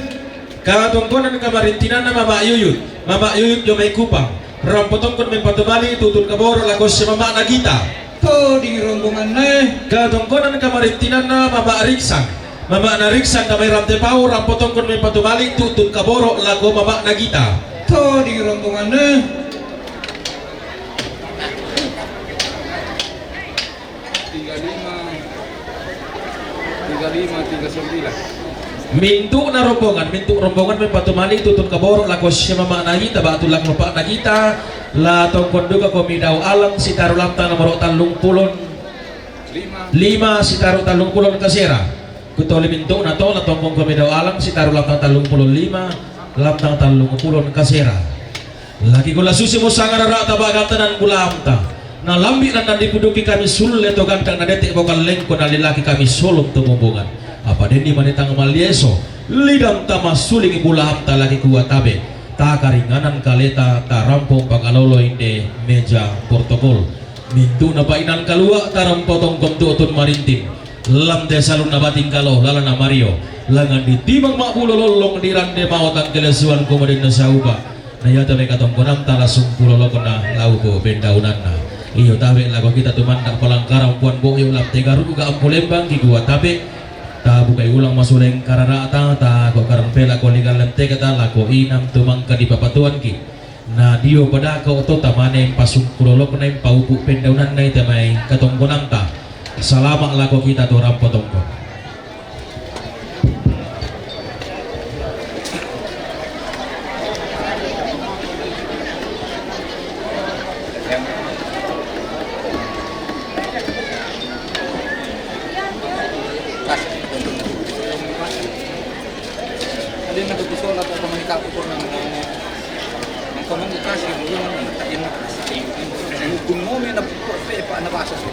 Katongkonan kamarintinanna Mama' Yuyut. Mama' Yuyut jong mai Kupang. Rampo tongkon mempatu mali tutun kaboro' lako si mama'na Gita. Toding rombonganna. Katongkonan kamarintinanna Mama' Riksan. Mama'na Riksan jong mai Rantepao, rampo tongkon mempatu mali tutun kaboro' lako mama'na Gita. Toding rombonganna. Tiga lima, tiga lima, tiga sembilan. Mintu'na rombongan, mintu' rombongan mempatu mali tutun kaboro' lako si mama'na Gita ba'tu lako papa'na Gita, la tongkon duka komi dao alang sitaru lantang nomoro tallungpulo lima, sitaru tallungpulo kasera. Kutole mintu'na to, la tongkon komi dao alang sitaru lantang tallungpulo lima, lantang tallungpulo kasera. Lagi kula susimo sangara ra'ta ba'ganta nan bulaanta. Na lambi' nan dipuduki kami sulle to gandang na dete' bokallengko na lilaki kami solom to mombongan. Apa denni manitang malieso, lidanta massuling bulaanta lagi kuwa tabe'. Takaringanan kaleta tarampo pakalolo inde meja protokol. Mintu'na pa'inan kalua' tarampo tongkon tu'tun marinting. Lam te salunna bating kalo lalana Mario. Langan ditimang ma'bulo lollong dirande mao tangkelesuan komodenna saupa. Na iate mai katongkonanta la sumpulolokna lauko pendaunanna. Iyo tabe' lako kita tumanda' palangkaran puan bo'yo lam te garu'ga ampu lembang ki kuwa tabe'. Tabukai ulang masuleng karara'ta, tako karang pela ko ligalan tekata lako inang tumangka dipapatuanki. Na dio padako to tamane pasungkulolokna paupu' pendaunanna ite mai katongkonanta. Salama' lako kita to rampo tongkon. Ade na kupisola ko komunikaku ko nang nang komunikasi mo yun, nang tayin na kasi. Kung mo may nabuko, pe, pa, nabasa ko.